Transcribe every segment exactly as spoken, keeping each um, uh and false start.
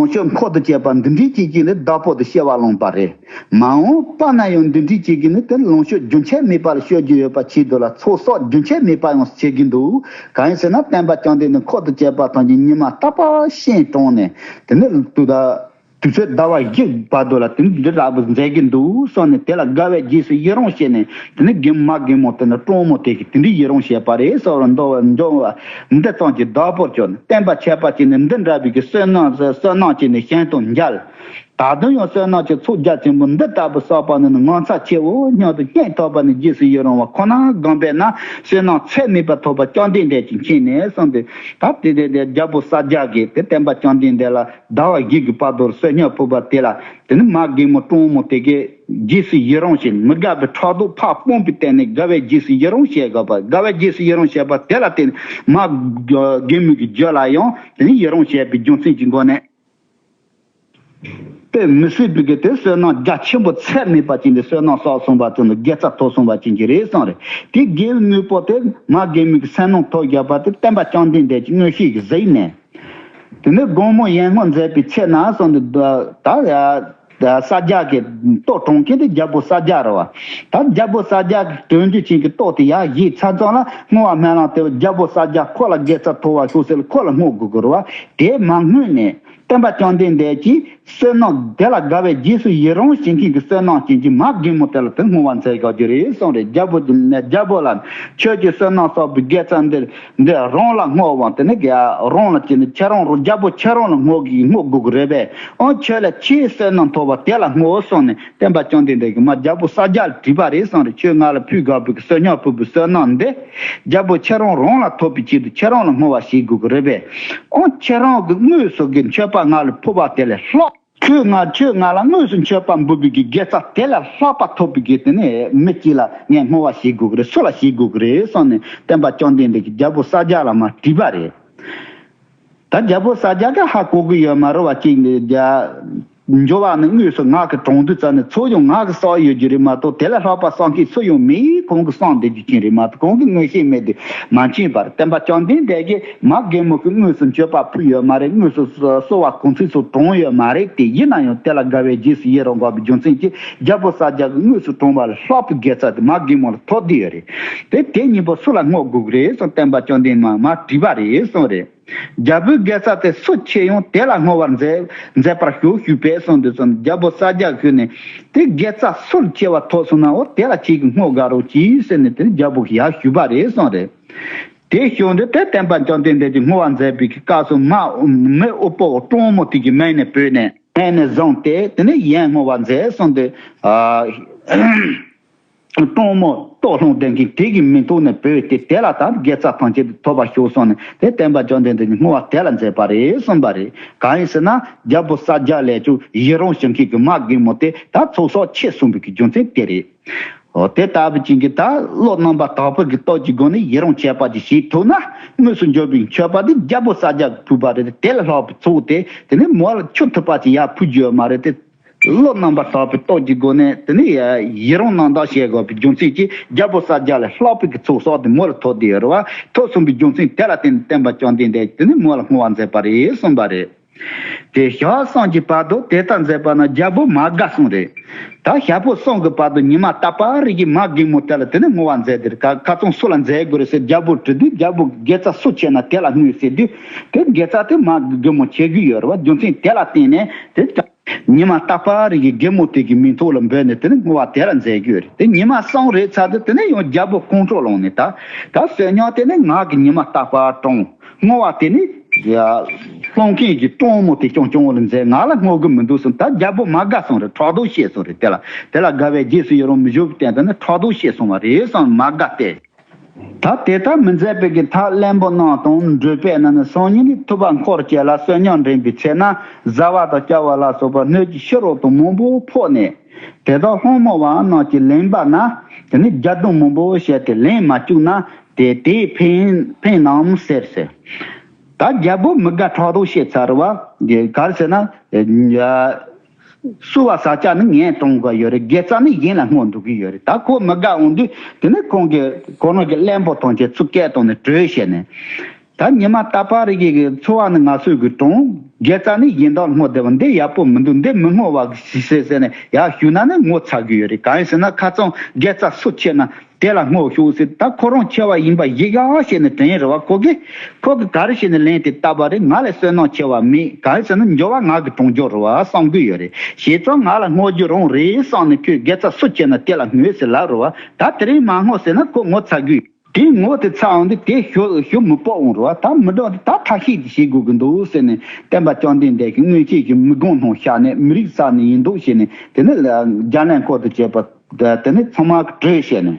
ལོངས་སྤྱོད་འཁོར་དུ་བཅས་པ་འདི་འདྲའི་ཅིག་གིས་ནི་བདག་པོ་དེ་སྐྱེ་བ་ལེན་པ་རེད། མ་འོངས་པ་ན་ཡང་འདི་འདྲའི་ཅིག་གིས་ནི་དེ་ལོངས་སྤྱོད་རྒྱུན་ཆད་མེད་པ་ལ་སྤྱོད་རྒྱུ་ཡོད་པ་ཆེད་དུ་ལ་ཚོགས་བསགས་རྒྱུན་ཆད་མེད་པ་ཡང་བྱེད་ཀྱི་འདུག་གང་ཡིན་ཟེར་ན་བསྟན་པ་བཅོམ་ལྡན་འདས་འཁོར་དུ་བཅས་པ་ཐམས་ཅད་ཉི་མ་རྟག་པར་སྤྱན་དྲངས་ནས་དེ་ནི་དུས་ད་དུས་ཚོད་ཟླ་བ་བཞི་བར་དུ་ལ་དེ་ནི་འདི་འདྲ་པོ་མཛད་ཀྱི་འདུག་གསུངས་ནས་དེ་ལ་དགའ་བའི་རྗེས་སུ་ཡི་རང་བྱས་ནས་དེ་ནི་རྒན་མ་རྒན་མོ་དེ་ནི་སྤྲང་མོ་དེ་གིས་དེ་འདྲའི་ཡི་རང་བྱས་པ་རེད་ཟེར་བར་འདོད་པ་འབྱུང་བ་འདི་ཙམ་གྱིས་བདག་པོར་གྱུར་ནས་བསྟན་པ་ཁྱབ་པ་བྱས་ནས་འདི་འདྲ་བའི་གི་བསོད་ནམས་བསོད་ནམས་བྱས་ནས་གཞན་དང་མཇལ། ད་དུང་ཡང་བསོད་ནམས་ཀྱི་ཚོགས་རྒྱ་ཆེན་པོ་འདི་ལྟ་བུ་བསགས་པ་ནི་ངོ་མཚར་ཆེའོ། སྙམ་དུ་སྙིང་ཐག་པ་ནས་རྗེས་སུ་ཡི་རང་བ་ཁོ་ན་བསྒོམས་པས་ན་བསོད་ནམས་ཚད་མེད་པ་ཐོབ་པ་བཅོམ་ལྡན་འདས་ཀྱིས་མཁྱེན་ནས་གསུངས་ཏེ། ད་དེ་དེ་དེ་རྒྱལ་པོ་ས་སྐྱ་གིས་དེ་བསྟན་པ་བཅོམ་ལྡན་འདས་ལ་ཟླ་བ་བཞི་གི་བར་དུ་བསོད་སྙོམས་ཕུལ་བ་དེ་ལ་དེ་ནི་མ་རྒན་མོ་སྤྲང་མོ་དེ་གིས་རྗེས་སུ་ཡི་རང་བྱས་ནས་མི་དགའ་བའི་ཕྲག་དོག་ཕར་སྤངས་པའི་སྟེང་ནས་དགའ་བའི་རྗེས་སུ་ཡི་རང་བྱས་དགོས་པ། དགའ་བའི་རྗེས་སུ་ཡི་རང་བྱས་པ་དེ་ལ་བརྟེན་ནས་མ་རྒན་མོ་གི་རྒྱུད་ལ་ཡང་དེ་ནི་ཡི་རང་བྱས་པའི་རྒྱུ་མཚན་གྱི་སྒོ་ནས། དཔེ་མི་སྲིད་པའི་གི་དེ་བསོད་ནམས་རྒྱ་ཆེན་པོ་ཚད་མེད་པ་ཅན་དེ་བསོད་ནམས་བསགས་སོང་བ་ཅན་དུ་དགེ་རྩ་ཐོབ་སོང་བ་ཅན་གྱི་རེད་གསུངས་རེད། དེ་དགེ་བའི་དངོས་པོ་དེ་མ་རྒན་མོའི་གི་སེམས་ནང་ཐོབ་བཞག་པ་དེ་བསྟན་པ་བཅོམ་ལྡན་འདས་ཀྱི་མངོན་ཤེས་ཀྱིས་གཟིགས་ནས། དེ་ནས་དགོང་མོ་ཡར་སྔོན་མཛད་པའི་ཚེ་ན་གསུངས་ཏེ་ད་ཡ་ས་སྐྱ་གི་ལྟོ་དྲངས་མཁན་དེ་རྒྱལ་པོ་ས་སྐྱ་རེད་བ། ད་རྒྱལ་པོ་ས་སྐྱ་གི་དོན་དུ་ཅན་གྱི་ལྟོ་དེ་ཡར་བཞེས་ཚར་ཙམ་ལ་བསྔོ་བ་སྨོན་ལམ་དེ་རྒྱལ་པོ་ས་སྐྱ་ཁོ་ལ་དགེ་རྩ་ཐོབ་པ་ཤོག་ཟེར་ལ་ཁོ་ལ་བསྔོ་དགོས་ཀྱི་རེད་བ། དེ་མ་བསྔོས་ནས། བསྟན་པ་བཅོམ་ལྡན་འདས་ཀྱིས་བསོད་ནམས་དེ་ལ་དགའ་བའི་རྗེས་སུ་ཡི་རང་བྱེད་མཁན་གྱི་བསོད་ནམས་ཅན་གྱི་མ་རྒན་མོ་དེ་ལ་དེ་བསྔོ་བ་མཛད་དགོས་ཀྱི་རེད་གསུངས་རེད། རྒྱལ་པོ་དེ་ནས་རྒྱལ་པོ་ལ་ཁྱོད་ཀྱིས་བསོད་ནམས་བསགས་པའི་དགེ་རྩ་འདི་འདི་རང་ལ་བསྔོ་བ་དེ་ནི་རང་ལ་བྱས་ནས་ཁྱེད་རང་རང་རྒྱལ་པོ་ཁྱེད་རང་ལ་བསྔོ་གི་བསྔོ་དགོས་ཀྱི་རེད་པས། ཨང་ཁྱོད་ལ་ཆེས་བསོད་ནམས་ཐོབ་པ་དེ་ལ་བསྔོ་གསུངས་ནས་བསྟན་པ་བཅོམ་ལྡན་འདས་ཀྱིས་མ་རྒྱལ་པོ་ས་སྐྱ་ལ་དྲིས་པ་རེད་གསུངས་རེད། ཁྱོད་ང་ལ་ཕུལ་དགོས་པའི་བསོད་སྙོམས་ཕུལ་བའི་བསོད་ནམས་འདི། རྒྱལ་པོ་ཁྱེད་རང་རང་ལ་ཐོབ་པའི་ཆེད་དུ་ཁྱེད་རང་ལ་བསྔོ་བ་བྱེད་དགོས་ཀྱི་རེད་པས། ཨང་ཁྱེད་རང་གི་དངོས་སུ་གི་མཆོད་པ་ང་ལ་ཕུལ་བ་དེ་ལས་ལྷག་ཁྱོད་ང་ཁྱོད་ང་ལ་དངོས་སུ་མཆོད་པ་འབུལ་བའི་གི་དགེ་རྩ་དེ་ལས་ལྷག་པ་ཐོབ་པའི་གི་དེ་ནི་མི་གཅིག་ལ་ངས་བསྔོ་བ་བྱེད་དགོས་ཀྱི་རེད། སུ་ལ་བྱེད་དགོས་ཀྱི་རེད་གསུངས་ནས་བསྟན་པ་བཅོམ་ལྡན་འདས་ཀྱིས་རྒྱལ་པོ་ས་སྐྱ་ལ་མར་དྲིས་པ་རེད། ད་རྒྱལ་པོ་ས་སྐྱ་གིས་ཧ་གོ་གི་ཡོད་མ་རེད་བ། ཅིག་འབྱོར་བ་ནི་དངོས་སུ་ང་གིས་དྲངས་དུས་ཙམ་ནས་ཚོགས་ཀྱང་ང་གིས་བསགས་ཡོད་རྒྱུ་རེད་མ་གཏོགས་དེ་ལས་ལྷག་པ་བསགས་མཁན་སུ་ཡང་མེད། ཁོང་གིས་བསགས་བསྡད་རྒྱུ་ཅན་རེད་མ་གཏོགས་ཁོང་གི་མངོན་ཤེས་མེད་དུ་མ་ཕྱིན་པར་བསྟན་པ་བཅོམ་ལྡན་འདས་ཀྱིས་མ་རྒན་མོ་གིས་དངོས་སུ་མཆོད་པ་ཕུལ་ཡོད་མ་རེད། དངོས་སུ་གསོལ་བ་གུང་ཚིགས་སུ་དྲངས་ཡོད་མ་རེད་དེ། ཡིན་ན་ཡང་དེ་ལ་དགའ་བའི་རྗེས་སུ་ཡི་རང་དགོས་པའི་རྒྱུ་མཚན་གྱིས་རྒྱལ་པོ་ས་སྐྱ་གིས་དངོས་སུ་དྲངས་པ་ལས་ལྷག་པའི་དགེ་རྩ་དེ་མ་རྒན་མོ་ལ་ཐོབ་བསྡད་ཡོད་རེད། དེ་དེ་གཉིས་པོ་སུ་ལ་བསྔོ་དགོས་ཀྱི་རེད་གསུངས་བསྟན་པ་བཅོམ་ལྡན་འདས་མར་དྲིས་པ་རེད་གསུངས་རེད། རྒྱལ་པོའི་དགེ་རྩ་དེ་སུ་ཆེ་ཡང་དེ་ལ་བསྔོ་བར་མཛད་མཛད་པར་ཞུ་ཞུས་པས་གསུངས་དུས་ཙམ་རྒྱལ་པོ་ས་སྐྱ་ཁོས་ནས་དེ་དགེ་རྩ་སུ་ཆེ་བ་ཐོབ་སོང་ན་འོ་དེ་ལ་ཁྱེད་ཀྱིས་བསྔོ་དགའ་རོགས་གྱིས་ཟེར་ནས་དེ་རྒྱལ་པོ་གིས་ཡར་ཞུས་པ་རེད་གསུངས་རེད། དེ་ཞུས་དུས་དེ་བསྟན་པ་བཅོམ་ལྡན་འདས་ཀྱིས་བསྔོ་བ་མཛད་པའི་སྐབས་སུ་མ་མི་དབུལ་པོ་སྤྲང་མོ་དེ་གི་མལ་ནས་བོས་ནས་མལ་ནས་བཟུང་སྟེ་དེ་ནས་ཡར་བསྔོ་བ་མཛད་གསུངས་ཏེ། སྤྲང་མོ་ལྟོ་སློང་བསྡད་མཁན་དེ་གི་མིང་ཐོག་ནས་བོས་ཏེ་དེ་ལ་ད་དགེ་རྩ་ཐམས་ཅད་ཐོབ་པར་ཤོག་གསུངས་ནས་དེ་བསྟན་པ་བཅོམ་ལྡན་འདས་ཀྱིས་བསྔོ་བ་དེ་ལ་མཛད་པ་རེད་གསུངས་པ་རེད། གང་ཡིན་ཟེར་ན་རྒྱལ་པོ་ས་སྐྱ་ལས་ཀྱང་ཡི་རང་བྱེད་མཁན་གྱི་མ་རྒན་མོ་དེ་ད་ཚོགས་བསགས་ཆེ་སོང་བའི་གི་རྒྱུ་མཚན་དེ་རེད། འོ་དེ་ལྟ་བུ་ཅན་གྱི་ད་བློ་རྣམ་པར་དག་པའི་གི་སྟོབས་ཀྱི་སྒོ་ནས་ཡི་རང་བྱེད་པ་ཅིག་བྱེད་ཐུབ་ན་དངོས་སུ་འབྱོར་བའི་མཆོད་པ་དེ་རྒྱལ་པོ་ས་སྐྱ་གིས་ཕུལ་བ་རེད། དེ་ལས་ལྷག་པའི་ཚོགས་དེ་དེ་ནས་མོ་ལ་ཆུང་ཐུབ་པ་ཅིག་ཡར་ཕུལ་རྒྱུ་ཡོད་མ་རེད་དེ། བློ་རྣམ་པར་དག་པའི་སྟོབས་ཀྱི་སྒོ་ནས་དེ་ནི་ཡི་རང་གནང་སྟངས་བྱེད་དགོས་པའི་རྒྱུ་མཚན་གྱིས་རྒྱལ་པོ་ས་སྐྱ་ལས་ལྷག་པའི་གི་ཚོགས་བསགས་དེ་མོ་ལ་ཐོབ་བསྡད་ཡོད་རེད་བ། ཐོབ་སོང་བའི་རྒྱུ་མཚན་དེ་ལ་བརྟེན་ནས་བསྟན་པ་བཅོམ་ལྡན་འདས་དེ་ནི་མོ་ལ་བསྔོ་བ་མཛད་པ་རེད་གསུངས་པ་རེད། དེ་ཞག་གསུམ་གྱི་བར་དུ་དེ་ལྟར་མཛད་པ་ན་རྒྱལ་པོ་མ་དགའ་གསུངས་རེད། ད་ཞག་པོ་གསུམ་གྱི་བར་དུ་ཉི་མ་རྟག་པ་རེ་གི་མ་རྒན་མོ་དེ་ལ་དེ་ནི་བསྔོ་བ་མཛད་དེ་རེད། ཁ་ཁ་ཚོན་སུ་ལ་མཛད་དགོས་རེད་ཟེར་རྒྱལ་པོར་དྲིས་དུས་རྒྱལ་པོ་དགེ་རྩ་སུ་ཆེ་ན་དེ་ལ་བསྔོས་ཟེར་དུས་དེ་དགེ་རྩ་དེ་མ་རྒན་མོ་ཆེ་གི་ཡོད་རེད་བ། རྒྱུ་མཚན་དེ་ལ་བརྟེན་ནས་དེ། ཉི་མ་རྟག་པ་རེ་གི་རྒན་མོ་དེ་གི་མིང་ཐོག་ལ་འབོད་ནས་དེ་ནི་བསྔོ་བ་དེ་ལ་མཛད་རྒྱུ་རེད། དེ་ཉི་མ་གསུམ་རེ་ཚར་དུས་དེ་ནི་ཡང་རྒྱལ་པོ་ཁོང་ཁྲོ་ལངས་ནས་ད་ད་བསོད་སྙོམས་དེ་ནི་ང་གི་ཉི་མ་རྟག་པར་དྲངས། བསྔོ་བ་དེ་ནི་སློང་མཁན་གྱི་སྤྲང་མོ་དེ་རྐྱང་རྐྱང་ལ་མཛད། ང་ལ་བསྔོ་གི་མི་འདུག་གསུངས། ད་རྒྱལ་པོ་མ་དགའ་སོང་རེད། ཕྲག་དོག་སྐྱེས་སོང་རེད། དེ་ལ་དེ་ལ་དགའ་བའི་རྗེས་སུ་ཡི་རང་མི་འབྱོར་བའི་སྟེང་དུ་ནི་ཕྲག་དོག་སྐྱེས་སོང་བ་རེད་གསུངས། མ་དགའ་སྟེ། ད་དེ་ལྟར་མི་མཛད་པའི་གི་མཐའ་གླེན་པོ་རྣམས་དང་འགྲོས་པས་ན་ནི་སང་ཉིན་ནི་ཐུབ་པ་འཁོར་བཅས་ལ་བསོད་སྙོམས་འདྲེན་པའི་ཚེ་ན་བཟའ་བ་དང་བཅའ་བ་ལ་སོགས་པ་སྣོད་ཀྱི་ཕྱི་རོལ་དུ་མང་པོ་ཕོག་ནས་དེ་དག་སློང་མོ་བ་རྣམས་ཀྱིས་ལེན་པ་ན་དེ་ནི་རྒྱ་སྡོམ་མང་པོ་བྱས་ཏེ་ལེན་མ་བཅུག་ན་དེ་དེས་ཕན་ཕན་ནམ་ཟེར་ཟེར། ད་རྒྱལ་པོ་མི་དགའ་ཕྲག་དོག་སྐྱེས་ཚར་བ་ག་རེ་ཟེར་ན། གསོལ་བ་བཟའ་བཅའ་ནི་ངས་གཏོང་དགོས་ཡོད་རེད། དགེ་རྩ་ནི་གཞན་ལ་བསྔོ་འདོད་ཀྱི་ཡོད་རེད། ད་ཁོ་མི་དགའ་འོང་དུས་དེ་ནི་ཁོང་གི་ཁོ་རང་གི་གླེན་པོ་ཐམས་ཅད་ཚུར་སྐད་བཏང་ནས་བྲོས་བྱས་ནས། ད་ཉི་མ་རྟག་པ་རེ་གི་འཚོ་བ་ནི་ང་ཚོས་གི་གྲོང་ དགེ་རྩ་ནི་གཞན་དག་བསྔོ་བསྡད་པ་འདི་ཡག་པོ་མི་འདུག་འདི་མི་བསྔོ་བ་ཞིག་ཟེར་ཟེར་ནས་ཡར་ཞུས་ན་ནི་ངོ་ཚ་གི་ཡོད་རེད། གང་ཡིན་ཟེར་ན་ཁ་རྩང་དགེ་རྩ་སུ་ཆེ་ན་དེ་ལ་བསྔོ་ཤོག་ཟེར། ད་ཁོ་རང་ཆེ་བ་ཡིན་པ་གཞི་བཞག་བྱས་ནས་དྲན་རེད་བ། ཁོ་གིས་ཁོ་གིས་ག་རེ་བྱས་ནས་ལན་དེ་བཏབ་པ་རེད། ང་ལས་བསོད་ནམས་ཆེ་བ་མེད། གང་ཡིན་ཟེར་ན་འབྱོར་བ་ང་གིས་དྲང་རྒྱུ་རེད་བ་བསམ་གི་ཡོད་རེད། བྱས་ཙང་ང་ལ་བསྔོ་རྒྱུ་རང་རེད་བསམ་ནས་ཁོས་དགེ་རྩ་སུ་ཆེ་ན་དེ་ལ་བསྔོས་ཟེར་ལབ་རེད་བ། ད་དེ་རིང་མ་བསྔོ་ཟེར་ན་ཁོ་ངོ་ཚ་གི་ཡོད། དེ་ངོ་དེ་ཚ་འོང་དུས་དེ་ཞུ་ཞུ་མི་སྤོབས་འོང་རེད་བ། ད་མི་འགྲོ་འདི་ད་ཐབས་ཤེས་དེ་བྱེད་དགོས་ཀྱི་འདུག་ཟེར་ནས་བསྟན་པ་བཅོམ་ལྡན་འདས་ཀྱིས་སྔོན་ཆད་ཀྱི་མི་དགོངས་སྣང་བཤད་ནས་མི་རིགས་ས་ནས་ཡིན་འདུག་བྱས་ནས་དེ་ནས་རྒྱ་ནག་འཁོར་དུ་བྱས་པ་དེ་ནས་ཚང་མ་གྲོས་བྱས་ནས།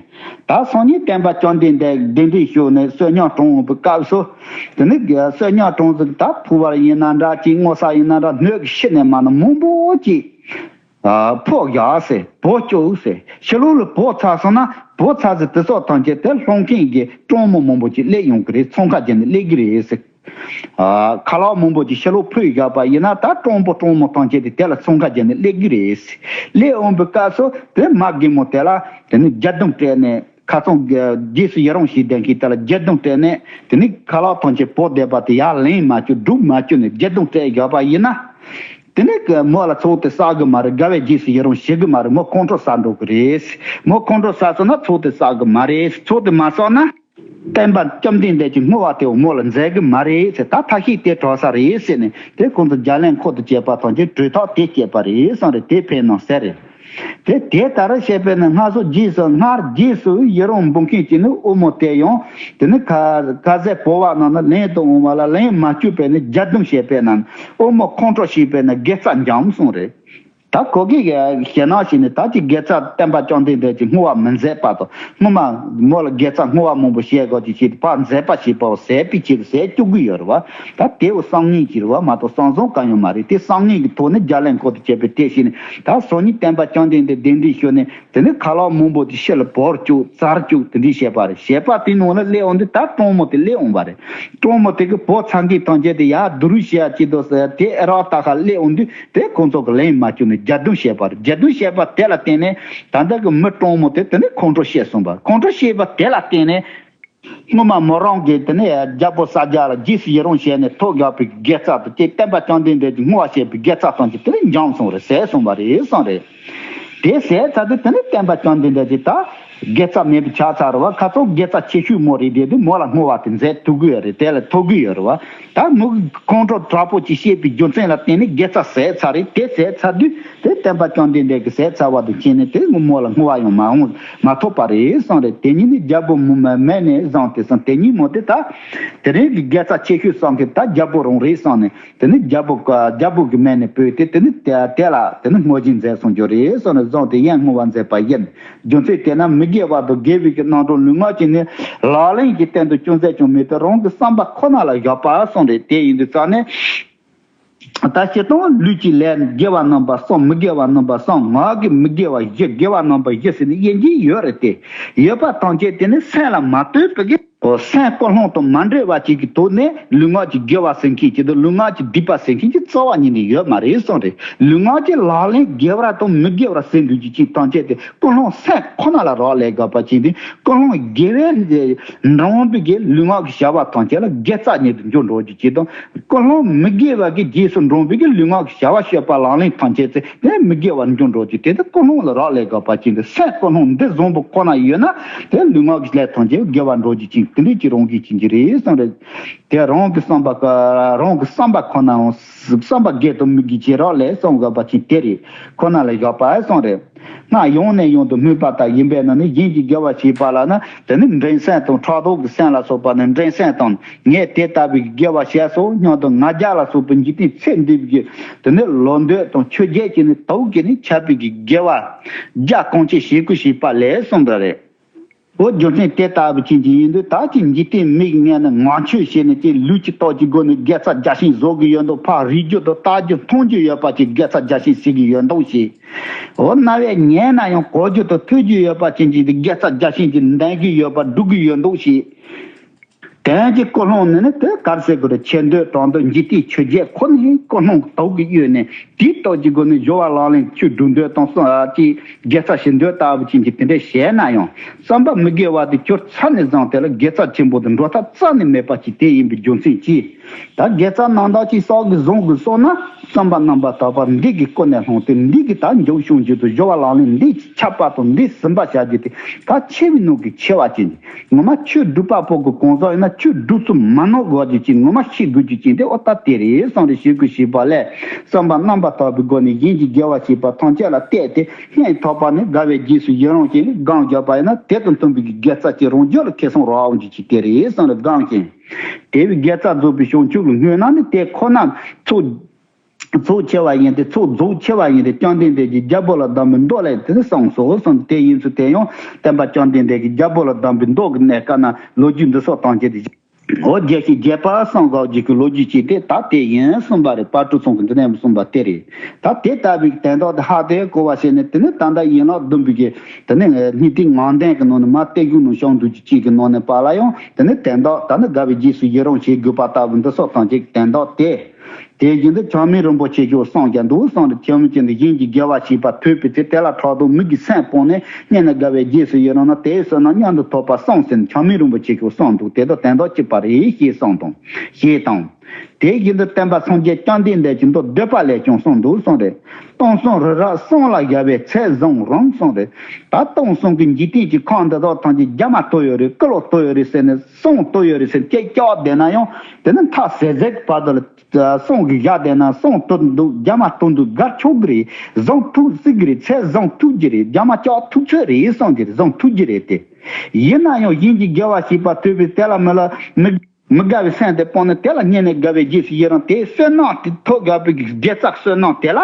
ད་སང་ཉིན་བསྟན་པ་བཅོམ་ལྡན་འདས་གདན་འདྲེན་ཞུས་ནས་བསོད་སྙོམས་དྲངས་པའི་སྐབས་སུ། དེ་ནས་བསོད་སྙོམས་དྲངས་ཟིག་ད་ཕུ་བར་ཡིན་ན་འདྲ་ཅིག་བསྔོ་ས་ཡིན་ན་འདྲ་སྣོད་ཀྱི་ཤི་ནས་མ་ན་མང་པོ་ཅིག་ཕོག་བཞག་ཟེར། བོག་བཅུག་ཟེར། ཕྱི་ལོགས་ལ་བོག་ཚར་སོང་ན་བོག་ཚར་ཟེར་དེ་སོགས་ཐམས་ཅད་དེ་སློང་མཁན་གྱི་གྲོགས་མོ་མང་པོ་ཅིག་སླེབས་ཡོང་གི་རེད། ཚོང་ཁ་བརྒྱབ་ནས་སླེབས་ཀྱི་རེད་ཟེར། ཁ་ལག་མང་པོ་ཅིག་ཕྱི་ལོགས་ཕུད་བཞག་པ་ཡིན་ན་ད་གྲོགས་པོ་གྲོགས་མོ་ཐམས་ཅད་དེ་དེ་ལ་ཚོང་ཁ་བརྒྱབ་ནས་སླེབས་ཀྱི་རེད་ཟེར། སླེབས་འོང་པའི་སྐབས་སུ་དེ་མ་རྒན་མོ་དེ་ལ་དེ་ནི་རྒྱ་རྡུང་སྤྲད་ནས། ཁ་སང་རྗེས་སུ་ཡི་རང་བྱེད་ལྡན་མཁན་དེ་ལ་རྒྱ་རྡུང་སྤྲད་ནས་དེ་ནི་ཁ་ལག་ཐམས་ཅད་བོག་བསྡད་པ་དེ་ཡར་ལེན་མ་བཅུག་སྒྲུག་མ་བཅུག་ནས་རྒྱ་རྡུང་སྤྲད་བཞག་པ་ཡིན་ན། དེ་ནི་མོ་ལ་ཚོགས་དེ་བསགས་གི་མ་རེད། དགའ་བའི་རྗེས་སུ་ཡི་རང་བྱེད་གི་མ་རེད། མོ་ཁོང་ཁྲོ་ཟ་འགྲོ་གི་རེད། མོ་ཁོང་ཁྲོ་ཟ་སོང་ན་ཚོགས་དེ་བསགས་གི་མ་རེད། ཚོགས་དེ་མ་བསགས་ན། བསྟན་པ་བཅོམ་ལྡན་འདས་ཀྱི་བསྔོ་བ་དེ་མོ་ལ་མཛད་གི་མ་རེད་ཟེར། ད་ཐབས་ཤེས་དེ་གྲོགས་ས་རེད་ཟེར་ནས་དེ་ཁོང་ཚོ་རྒྱ་གླིང་འཁོར་དུ་བཅས་པ་ཐམས་ཅད་གྲོས་ཐག་དེ་བཅད་པ་རེད་བསམ་རེད། དེ་ཕན་ནམ་ཟེར་རེད། དེ་དེ་ལྟར་བཤད་པས་ན་སྔར་སོ་རྗེས་སུ་སྔར་རྗེས་སུ་ཡི་རང་འབུལ་མཁན་གྱི་ནི་དབུ་མོ་དེ་ཡང་དེ་ནི་ཁ་ཁ་ཟས་བོར་བ་རྣམས་ནི་ལེན་དུ་འོང་བ་ལ་ལེན་མ་བཅུག་པས་ནི་རྒྱ་རྡུང་བྱས་པས་ན་དབུ་མོ་ཁོང་ཁྲོ་བྱས་པས་ན་དགེ་རྩ་འཇོམས་གསུངས་རེད། ད་ཁོ་གིས་ཞེད་སྣང་བྱས་ནས་ད་ཅི་དགེ་རྩ་བསྟན་པ་བཅོམ་ལྡན་འདས་ཀྱི་བསྔོ་བ་མི་མཛད་པ་དང་སྔོན་མ་མོ་ལ་དགེ་རྩ་བསྔོ་བ་མང་པོ་བྱས་དགོས་ཀྱི་ཆེད་དུ་ཕར་མཛད་པ་བྱས་པའོ་ཟད་པའི་ཆེད་དུ་ཟད་བཅུག་གི་ཡོད་རེད་བ། ད་དེའུ་བསམ་ངན་གྱི་རེད་བ་མ་གཏོགས་བསམ་བཟང་གང་ཡང་མ་རེད། དེ་བསམ་ངན་གྱི་ཐོག་ནས་རྒྱ་གླིང་འཁོར་དུ་བཅས་པའི་དེ་བྱས་ནས་ད་སང་ཉིན་བསྟན་པ་བཅོམ་ལྡན་འདས་གདན་འདྲེན་ཞུས་ནས་དེ་ནས་ཁ་ལག་མང་པོ་དེ་ཕྱི་ལ་བོར་བཅུག་བཙར་བཅུག་དེ་འདྲའི་བྱས་པ་རེད། བྱས་པ་དེ་ནང་ལ་སླེབས་འོང་དུས་ད་གྲོགས་མོ་དེ་སླེབས་འོང་བ་རེད། གྲོགས་མོ་དེ་གི་བོག་ཚ་མཁན་ཐམས་ཅད་དེ་ཡར་བསྡུ་རུབ་བྱེད་ཡ་ཆེད་དུ་ཟེར་དེ་ཨེ་རག་ད་ཁ་སླེབས་འོང་དུས་དེ་ཁོང་ཚོ་གི་ལན་མ་བཅུག་ནས་རྒྱ་རྡུང་བྱས་པ་རེད། རྒྱ་རྡུང་བྱས་པ་དེ་ལ་བརྟེན་ནས་ད་ལྟ་གི་མི་གྲོགས་མོ་དེ་དེ་ནས་ཁོང་ཁྲོ་བྱས་སོང་བ། ཁོང་ཁྲོ་བྱས་པ་དེ་ལ་བརྟེན་ནས་སྔོན་མ་མོ་རང་གིས་དེ་ནས་རྒྱལ་པོ་ས་སྐྱ་ལ་རྗེས་སུ་ཡི་རང་བྱས་ནས་ཐོབ་དགོས་པའི་དགེ་རྩ་དང་བཅས་བསྟན་པ་བཅོམ་ལྡན་འདས་ཀྱི་བསྔོ་བ་བྱས་པའི་དགེ་རྩ་ཐམས་ཅད་དེ་ནས་འཇོམས་སོང་རེད། ཟད་སོང་བ་རེད་གསུངས་རེད། དེ་ཟད་ཚར་དུས་དེ་ནས་བསྟན་པ་བཅོམ་ལྡན་འདས་ཀྱིས་ད་དགེ་རྩ་མེད་པ་ཆགས་ཚར་བ། ཁ་སང་དགེ་རྩ་ཆེ་ཤོས་མོ་རེད། དེ་དུས་མོ་ལ་བསྔོ་བ་དེ་མཛད་ཐུབ་ཀྱི་ཡོད་རེད། དེ་ལ་ཐོབ་ཀྱི་ཡོད་རེད་བ། ད་མོ་གི་ཁོང་ཁྲོ་དྲག་པོ་ཅིག་བྱས་པའི་རྒྱུ་མཚན་ལ་བརྟེན་ནས་དགེ་རྩ་ཟད་ཚར་རེད། དེ་ཟད་ཚར་དུས་དེ་བསྟན་པ་བཅོམ་ལྡན་འདས་ཀྱིས་ཟད་ཚར་བ་དང་ཁྱེད་ནི་དེ་ངོ་མོ་ལ་བསྔོ་བ་ཡང་མ་འོང་མ་ཐོབ་པ་རེད་གསུངས་རེད། དེ་ཉིན་ནི་རྒྱལ་པོ་མོ་མ་མེད་ནས་བཟུང་སྟེ་སོང་དེ་ཉིན་མོ་དེ་ད་དེ་རིང་གི་དགེ་རྩ་ཆེ་ཤོས་བསམ་མཁན་ད་རྒྱལ་པོ་རང་རེད་བསམ་ནས། དེ་ནི་རྒྱལ་པོ་ཀ་རྒྱལ་པོ་གི་མན་ནས་བོས་ཏེ་དེ་ནི་དེ་དེ་ལ་དེ་ནི་བསྔོ་སྦྱིན་མཛད་གསུངས་རྒྱུ་རེད་གསུངས་ནས་བཟུང་སྟེ་ཡང་བསྔོ་བ་མཛད་པ་ཡིན། རྒྱུ་མཚན་དེས་ན་མི་དགེ་བ་དང་དགེ་བའི་གི་རྣམ་གྲངས་ལུས་ངག་གི་ནི་ལག་ལེན་གྱི་སྟེང་དུ་ཅུང་ཟད་ཀྱང་མེད་དེ་རང་གི་བསམ་པ་ཁོ་ན་ལ་བཞག་པ་གསུངས་རེད། དེ་ཡིན་དུས་ཙང་ནས། ད་སྤྱིར་བཏང་ལུས་ཀྱི་ལས་དགེ་བ་རྣམ་པ་གསུམ། མི་དགེ་བ་རྣམ་པ་གསུམ། ངག་གི་མི་དགེ་བ་བཞི། དགེ་བ་རྣམ་པ་བཞི་ཟེར་ནས་དབྱེ་གི་ཡོད་རེད་དེ། ཡོད་པ་ཐམས་ཅད་དེ་ནི་སེམས་ལ་མ་ལྟོས་པའི་གི་སེམས་ཀུན་སློང་དང་མ་འདྲེས་པ་ཅིག་གི་ཐོག་ནས་ལུས་ངག་གི་དགེ་བ་ཟེར་མཁན་ཅིག་དང་ལུས་ངག་གི་སྡིག་པ་ཟེར་མཁན་ཅིག་རྩ་བ་ཉིད་ནས་ཡོད་མ་རེད་གསུངས་རེད། ལུས་ངག་གི་ལག་ལེན་དགེ་བ་དང་མི་དགེ་བ་ཟེར་འདུག་ཅིག་ཅིག་ཐམས་ཅད་དེ་ཀུན་སློང་སེམས་ཁོ་ན་ལ་རག་ལས་དགོས་པ་ཅིག་དེ་ཀུན་སློང་དགེ་བའི་འདྲ་བའི་གི་ལུས་ངག་གི་བྱ་བ་ཐམས་ཅད་ལ་དགེ་རྩ་ཉིད་དུ་འགྱུར་འགྲོ་རྒྱུ་ཅིག་དང་། ཀུན་སློང་མི་དགེ་བ་གི་རྗེས་སུ་འབྲངས་པའི་གི་ལུས་ངག་གི་བྱ་བ་སྤྱོད་པ་ལག་ལེན་ཐམས་ཅད་ཚེ་དེ་མི་དགེ་བར་འགྱུར་འགྲོ་རྒྱུ་དེ་དེ་ཀུན་སློང་ལ་རག་ལས་དགོས་པ་ཅིག་དེ་སེམས་ཀུན་སློང་འདི་བཟང་པོ་ཁོ་ན་ཡོད་ན་དེ་ལུས་ངག་གི་ལས་ཐམས་ཅད་དགེ་བར་འགྲོ་རྒྱུ་ཅིག་དེ་འདྲའི་ཅིག་རང་གི་ཅིག་གི་རེད་གསུངས་རེད། དེ་རང་གི་བསམ་པ་ཀ་རང་གི་བསམ་པ་ཁོ་ནའང་བསམ་པ་དགེ་དང་མི་དགེ་ཅིག་རག་ལས་གསུངས་དགོས་པ་ཅིག་དེ་རེད། ཁོ་ན་ལ་བཞག་པ་གསུངས་རེད། སྔར་ཡང་ནས་ཡང་དུ་སྨོད་པ་ལྟར་ཡིན་པས་ན་ནི་གཞན་གྱི་དགེ་བ་བྱེད་པ་ལ་ན་དེ་ནི་འགྲན་སེམས་དང་ཕྲག་དོག་གི་སེམས་ལ་སོགས་པ་ནི་འགྲན་སེམས་དང་ངས་དེ་ལྟ་བུའི་དགེ་བ་བྱས་སོ་སྙམ་དུ་ང་རྒྱལ་ལ་སོགས་པའི་འཇིག་རྟེན་ཚེ་འདི་བའི་དེ་ནི་ལོ་འདོད་དང་ཆོས་བརྒྱད་ཀྱིས་ནི་དུག་གིས་ནི་ཁྱབ་པའི་དགེ་བ་རྒྱ་གང་ཆེ་བྱེད་དགོས་བྱེད་པ་ལས་གསུངས་པ་རེད། འོ་རྒྱུ་མཚན་དེ་ལྟ་བུ་ཅན་གྱི་ཡིན་དུས་ད་ཅི་འཇིག་རྟེན་མིག་ངན་ནི་ངང་ཆོས་བྱས་ནས་ཀྱི་ལུས་ཀྱི་སྟོབས་ཀྱི་སྒོ་ནས་དགེ་རྩ་རྒྱ་ཆེན་བཟོ་གི་ཡོད་འདུག་ཕར་རིག་རྒྱུ་དང་ལྟ་རྒྱུ་མཐོང་རྒྱུ་ཡོད་པ་ཅིག་དགེ་རྩ་རྒྱ་ཆེན་ཟེར་གི་ཡོད་འདུག་ཞེས། འོ་རྣ་བས་ཉན་ན་ཡང་གོ་རྒྱུ་དང་ཐོས་རྒྱུ་ཡོད་པ་ཅན་གྱི་དགེ་རྩ་རྒྱ་ཆེན་གྱི་འདོན་གི་ཡོད་པ་སྒྲུབ་གི་ཡོད་འདུག་ཞེས། དོན་གྱི་ཀུན་སློང་ནི་ནི་དེ་གར་ཟེར་དགོས་རེད། ཆེ་འདོད་གྲགས་འདོད་འཇིག་རྟེན་ཆོས་བརྒྱད་ཁོ་ནི་ཀུན་སློང་དུག་གི་གཡོས་ནས་དེའི་སྟོབས་ཀྱི་སྒོ་ནས་སྦྱོར་བ་ལག་ལེན་ཆོས་སྒྲུབ་འདོད་དང་གསུམ་ཨ་ཅེ་དགེ་རྩ་བྱེད་འདོད་ལྟ་བུ་ཅན་གྱི་དེ་འདྲ་བྱས་ན་ཡང་བསམ་པ་མི་དགེ་བ་དེ་གྱུར་ཚར་ནས་བཟུང་དེ་ལ་དགེ་རྩ་ཆེན་པོ་དེ་འགྲོ་ཐབས་རྩ་ནས་མེད་པ་ཅིག་དེ་ཡིན་པའི་རྒྱུ་མཚན་གྱིས། ད་དགེ་རྩ་རྣམ་དག་ཅིག་བསགས་གི་བཟུང་གི་སོང་ན། བསམ་པ་རྣམ་པར་དག་པ་འདི་གི་ཀུན་ནས་བསླངས་ཏེ། འདི་གི་ད་འཇུག་བྱུང་རྒྱུ་དང་སྦྱོར་བ་ལག་ལེན་འདི་ཁྱབ་པ་དང་འདི་ཟིན་པ་བྱ་རྒྱུ་དེ། ད་ཆེ་བའི་ནང་གི་ཆེ་བ་ཅན། ངོ་མ་ཆོས་སྒྲུབ་པ་པོ་གི་གང་ཟག་ཡིན་ན། ཆོས་སྒྲུབ་ཚུལ་མ་ནོར་དགོས་རྒྱུ་ཅན། ངོ་མ་ཤེས་དགོས་རྒྱུ་ཅན་དེ། ཨོ་ད་དེ་རེད་བསམ་རེ་ཞིག་གི་ཤེས་པ་ལས། བསམ་པ་རྣམ་པར་དག་པའི་སྒོ་ནས་གཞན་གྱི་དགེ་བ་བྱས་པ་ཐམས་ཅད་ལ་བལྟས་ཏེ། སྙིང་ཐག་པ་ནས་དགའ་བའི་རྗེས་སུ་ཡི་རང་བྱས་ནས་སྒོམ་རྒྱག་པ་ཡིན་ན། དེ་དང་མཐུན་པའི་དགེ་རྩ་ཅིག་རང་རྒྱུད་ལ་ཁེ་བཟང་རག་འོང་རྒྱུ་ཅིག་དེ་རེད་བསམ་རེ་སྒོམ་ཅིང་། དེ་བས་དགེ་རྩ་རྫོགས་པའི་བྱང་ཆུབ་ལ་བསྔོས་ན་ནི། དེ་ཁོ་ན་ཚོགས་ཚོགས་ཆེ་བ་ཡིན་ཏེ། ཚོགས་རྫོགས་ཆེ་བ་ཡིན་ཏེ། བཅོམ་ལྡན་འདས་ཀྱིས་རྒྱལ་པོ་ལ་གདམས་པའི་མདོ་ལས་དེ་ནི་གསུངས་སོ་གསུངས་ཏེ། དེ་ཡིན་ཚུལ་དེ་ཡང་སྟོན་པ་བཅོམ་ལྡན་འདས་ཀྱིས་རྒྱལ་པོ་ལ་གདམས་པའི་མདོ་གི་གནས་སྐབས་ན་ལོ་རྒྱུས་འདི་སོགས་དང་བཅས་ཏེ། འོ་རྒྱལ་ཞིང་རྒྱལ་པོ་གསུམ་གོ་རྒྱུ་གི་ལོ་རྒྱུས་ཅིག་དེ་ད་དེ་ཡིན་གསུངས་པ་རེད། དཔལ་སྤྲུལ་ཚང་གིས་འདི་ནས་གསུངས་པ་དེ་རེད། ད་དེ་ལྟ་བུའི་དོན་དག་དེ་ཧ་དེ་གོ་བ་བྱས་ནས། དེ་ནི་ད་ལྟ་ཡན་ལག་བདུན་པའི་གི་དེ་ནི་སྙིང་ཐིག་ངང་ལྡན་གྱི་ནང་ནས་མར་བསྟན་བཅོས་ནང་བྱུང་འདུག་རྒྱུ་ཅིག་གི་ནང་ནས་པ་ལ་ཡང་། དེ་ནི་དོན་དག་ད་ནི་དགའ་བའི་རྗེས་སུ་ཡི་རང་བྱེད་དགོས་པ་ལྟ་བུ་འདི་སོགས་དང་བཅས་དོན་དག་དེ། དེ་བཞིན་དུ་ཆགས་མེད་རིན་པོ་ཆེ་གིས་གསུངས་ཀྱང་འདུག་གསུངས་ཏེ། ཆགས་མེད་ཅན་དུ་གཞན་གྱི་དགེ་བ་བྱས་པ་ཐོས་པའི་ཚེ། དེ་ལ་ཕྲག་དོག་མིག་གིས་སེམས་སྤངས་ནས། སྙིང་ནས་དགའ་བའི་རྗེས་སུ་ཡི་རང་ན། དེས་བསོད་ནམས་མཉམ་དུ་ཐོབ་པར་གསུངས་ཟེར་ནས་ཆགས་མེད་རིན་པོ་ཆེ་གིས་གསུངས་འདུག་དེ་དག་དོན་དག་གཅིག་པ་རེད་ཞེས་གསུངས་དང་། ཞེས་དང་། དེ་བཞིན་དུ་སྟོན་པ་སངས་རྒྱས་བཅོམ་ལྡན་འདས་ཀྱི་མདོ་བཟླས་པ་ལས་ཀྱང་གསུངས་འདུག་གསུངས་རེད། སྟོང་གསུམ་རི་རབ་གསུམ་ལ་བཞག་པའི་ཚད་བཟུང་རུང་གསུངས་རེད། ད་སྟོང་གསུམ་གྱི་འཇིག་རྟེན་གྱི་ཁམས་འདི་དག་ཐམས་ཅད་རྒྱ་མ་གཏོར་ཡོད་རེད། ཀུན་ལ་གཏོར་ཡོད་རེད་ཟེར་ནས། གསུམ་གཏོར་ཡོད་རེད་ཟེར་ནས་སྐད་རྐྱབ་བསྡད་ན་ཡང་། དེ་ནི་མཐའ་ཟད་ཟད་ཀྱི་བར་དུ་ལ་གསུམ་གྱིས་བཞག་བསྡད་ན། གསུམ་གཏོར་འདུག་རྒྱ་མ་གཏོར་འདུག་སྒར་ཆོག་གི་རེད། བཟུང་ཐུབ་སྲིད་ཀྱི་རེད། ཚད་བཟུང་ཐུབ་ཀྱི་རེད། རྒྱ་མ་བཀྱག་ཐུབ་ཚོད་རེད་གསུངས་ཀྱི་རེད། བཟུང་ཐུབ་ཀྱི་རེད་དེ། ཡིན་ན་ཡང་གཞན་གྱི་དགེ་བ་བྱས་པ་ཐོས་པའི་དེ་ལ་མི་ལ་མི་མི་དགའ་བའི་སེམས་དེ་སྤངས་ནས། དེ་ལ་སྙིང་ནས་དགའ་བའི་རྗེས་སུ་ཡི་རང་། དེ་བསོད་ནམས་དེ་ཐོབ་དགོས་པའི་དགེ་རྩ་བསོད་ནམས་དེ་ལ།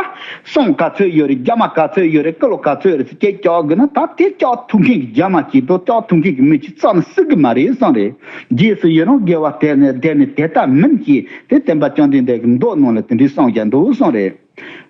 གསུམ་ག་ཚོད་ཡོད་རེད། རྒྱ་མ་ག་ཚོད་ཡོད་རེད། ཀུན་ལ་ག་ཚོད་ཡོད་རེད་ཟེར་སྐད་རྐྱབ་དགོས་ན། ད་དེ་བཀྱག་ཐུབ་མཁན་གྱི་རྒྱ་མ་གཅིག་དང་བཀྱག་ཐུབ་མཁན་གྱི་མི་གཅིག་རྩ་ནས་སྲིད་ཀྱི་མ་རེད་གསུངས་རེད། རྗེས་སུ་ཡི་རང་དགེ་བ་དེ་ནི་དེ་ནི་དེ་ལྟ་མིན་ཞེས། དེ་སྟོན་པ་བཅོམ་ལྡན་འདས་ཀྱི་མདོ་ནང་ལ་དེ་འདྲའི་གསུངས་ཀྱང་འདུག་གསུངས་རེད།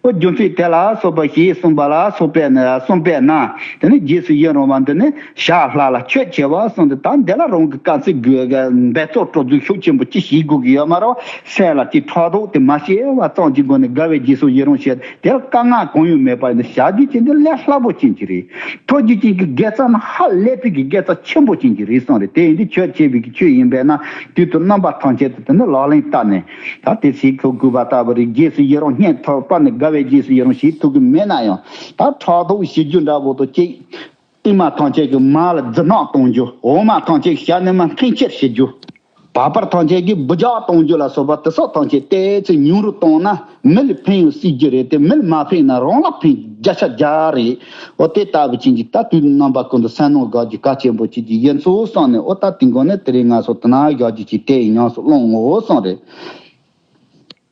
ཨོ་རྒྱུ་མཚན་དེ་ལ་སོགས་པ་ཞེས་གསུངས་པ་ལ་སོགས་པས་ན། གསུངས་པས་ན། དེ་ནི་རྗེས་སུ་ཡི་རང་བ་འདི་ནི་ཞྭ་ལྷ་ལ་ཆོས་ཆེ་བ་གསུངས་ཏེ། ད་འདི་ལ་རང་གི་དཀའ་ཚེགས་དགོས་འབད་རྩོལ་སྤྲོ་ཚུལ་ཤུགས་ཆེན་པོ་ཅི་ཞིག་དགོས་ཀྱི་ཡོད་མ་རེད། སེམས་ལ་ཅི་ཕྲག་དོག་དེ་མ་སྐྱེ་བ་ཙམ་གྱི་སྒོ་ནས་དགའ་བའི་རྗེས་སུ་ཡི་རང་བྱེད། དེ་ལ་དཀའ་ངལ་གང་ཡང་མེད་པ་ཡིན་ན། བྱ་རྒྱུ་ཅན་དེ་ལས་སླ་པོ་ཅན་གྱི་རེད། ཐོབ་རྒྱུ་ཅན་གྱི་དགེ་རྩ་ནི་ཧ་ལས་པའི་གི་དགེ་རྩ་ཆེན་པོ་ཅན་གྱི་རེད་གསུངས་རེད། དེ་ཡིན་དུས་ཆོས་ཆེ་བའི་གི་ཆོས་ཡིན་པས་ན། དུས་དང་རྣམ་པ་ཐམས་ཅད་དུ་དེ་ནི་ལག་ལེན་བསྟར་ནས། ད་དེ་བྱེད་ཐུབ་དགོས་པ་ལྟ་བུ་རེད། རྗེས་སུ་ཡི་རང་སྙིང་ཐག་པ་ནས་དགའ་བའི་རྗེས་སུ་ཡི་རང་བྱེད་ཐུབ་ཀྱི་མེད་ན་ཡང་། ད་ཕྲག་དོག་བྱེད་རྒྱུ་འདྲ་པོ་དང་གཅིག་རྟིང་མ་ཐམས་ཅད་ཀྱི་མ་ལ་རྫུ་ནག་གཏོང་རྒྱུ། འོ་མ་ཐམས་ཅད་ཀྱི་ཞབས་ནས་མ་འཐེན་ཁྱེར་བྱེད་རྒྱུ། བག་ཕར་ཐམས་ཅད་ཀྱི་འབུ་ལྕག་གཏོང་རྒྱུ་ལ་སོགས་པ་དེ་སོགས་ཐམས་ཅད་ཏོག་ཙམ་ཉུང་རུ་བཏང་ན། མི་ལ་ཕན་ཡང་སྲིད་རྒྱུ་རེད་དེ། མི་ལ་མ་ཕན་ན་རང་ལ་ཕན་བརྒྱ་ཆ་བརྒྱ་རེད། འོ་དེ་ལྟ་བུ་ཅན་གྱི་ད་དུས་རྣམ་པ་ཀུན་ཏུ་སེམས་ནང་དགའ་རྒྱུ་གལ་ཆེན་པོ་ཅིག་གི་ཡིན་ཚུལ་གསུངས་ནས། འོ་ད་དེ་འགོ་ནས་དེ་རིང་ང་ཚོ་དེ་ན་དགའ་རྒྱུ་ཅིག་དེ་ཡི་ཉམས་སུ་བླང་ངོ་གསུངས་རེད།